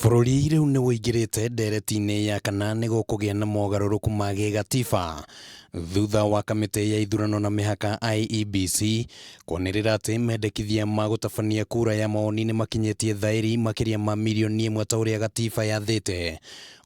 Bũrũri rĩu nĩ ũingĩrĩte ndereti-inĩ ya kana nĩ gũkũgĩa na mogarũrũku ma gĩgatiba thutha wa kamĩtĩ ya ithurano na mĩhaka IEBC kwanĩrĩra atĩ mendekithia ma gũtabania kura ya mawoni nĩ makinyĩtie thaĩri makĩria ma mirioni ĩmwe ta ũrĩa gatiba yathĩte.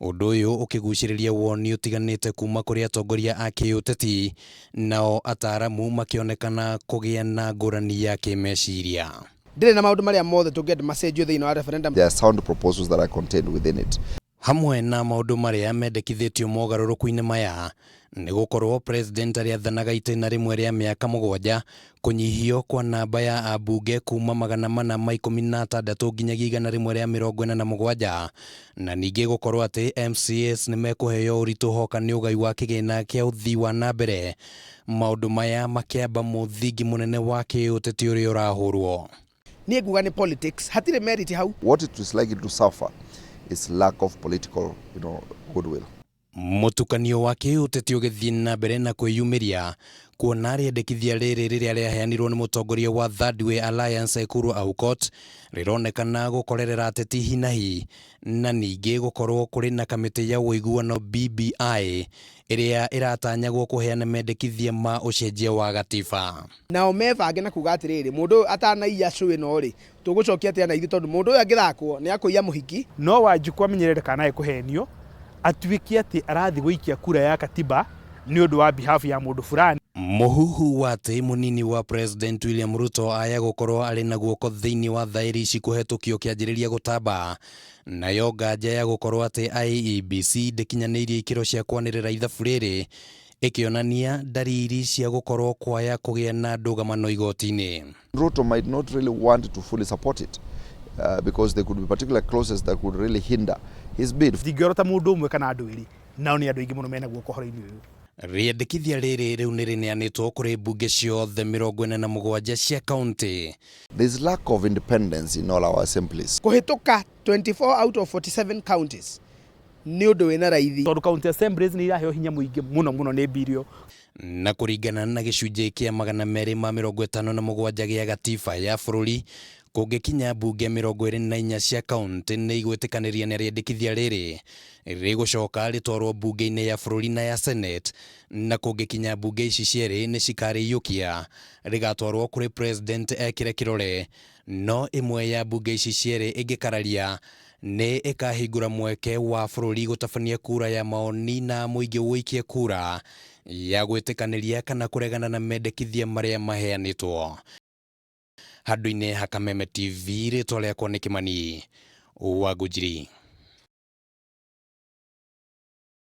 Ũndũ ũyũ ũkĩgucĩrĩria woni ũtiganĩte kuma kũrĩ atongoria a kĩũteti nao ataaramu makĩonekana kũgĩa na ngũrani ya kĩmeciria. Ndĩrĩ na maũndũ marĩa mothe tũngĩenda macenjio thĩinĩ wa referendum. There are sound proposals that are contained within it. Hamwe na maũndũ marĩa mendekithĩtio mogarũrũku-inĩ maya nĩ gũkorwo president arĩathanaga itĩna rĩmwe rĩa mĩaka 7, kũnyihio kwa namba ya ambunge kuma 416 nginyagia 147, na ningĩ gũkorwo atĩ MCAs nĩ mekũheo ũritũ hoka nĩ ũgai wa kĩgĩna kĩa ũthii wa na mbere. Maũndũ maya makĩamba mũthingi mũnene wa kĩũteti ũrĩa ũrahũrwo. Niĩ nguga nĩ politics, hatirĩ merit hau. What it is likely to suffer is lack of political goodwill. Mũtukanio wa kĩũteti ũgĩthiĩ na mbere na kwĩyumĩria kuona rĩendekithia rĩrĩ rĩrĩa rĩaheanirwo nĩ mũtongoria wa Third Way Alliance Ekuru Aukot rĩronekana gũkorerera ateti hinahi, na ningĩ gũkorwo kũrĩ na kamĩtĩ ya ũiguano BBI ĩrĩa ĩratanyagwo kũheana mendekithia ma ũcenjia wa gatiba. Nao mebange na kuga atĩrĩrĩ, mũndũ ũyũ atanaiya cũ ĩno rĩ, tũgũcokia atĩa na ithuĩ, tondũ mũndũ ũyũ angĩthakwo nĩ akũiya mũhiki. No Wanjikũ amenyerere ndakanae kũhenio atuĩke atĩ arathiĩ gũikia kura ya katiba nĩ ũndũ wa behalf ya mũndũ fulani. Mũhuhu wa atĩ mũnini wa President William Ruto aya gũkorwo arĩ na guoko thĩinĩ wa thaĩri ici kũhetũkio kĩanjĩrĩria gũtamba, nayo nganja ya gũkorwo atĩ IEBC ndĩkinyanĩirie ikĩro cia kwanĩrĩra ithabu rĩrĩ ĩkĩonania ndariri cia gũkorwo kwaya kũgĩa na ndũgamano igoti-inĩ. Ruto might not really want to fully support it because there could be particular clauses that could really hinder his bid. Ndingĩorota mũndũ ũmwe kana andũ erĩ, nao nĩ andũ aingĩ mũno mena guoko ũhoro-inĩ ũyũ. Rĩendekithia rĩrĩ rĩu nĩ rĩneanĩtwo kũrĩ mbunge ciothe 47 cia kaunti. There's lack of independence in all our assemblies. Kũhĩtũka 24 out of 47 counties nĩ ũndũ wĩna raithi. Tondũ county assemblies nĩ iraheo hinya mũingĩ mũno mũno nĩ birio. Na kũringana na gĩcunjĩ kĩa 257 gĩa gatiba ya bũrũri, kũngĩkinya mbunge 24 cia kaunti nĩ igwĩtĩkanĩria na rĩendekithia rĩrĩ, rĩgũcoka rĩtwarwo mbunge-inĩ ya bũrũri na ya Senate, na kũngĩkinya mbunge ici cierĩ nĩ cikarĩiyũkia, rĩgatwarwo kũrĩ president ekĩre kĩrore. No ĩmwe ya mbunge ici cierĩ ĩngĩkararia, nĩ ĩkahingũra mweke wa bũrũri gũtabania kura ya maoni na mũingĩ ũikie kura ya gwĩtĩkanĩria kana kũregana na mendekithia marĩa maheanĩtwo. Handũ-inĩ ha Kameme TV, rĩtwa rĩakwa nĩ Kĩmani wa Ngũnjiri.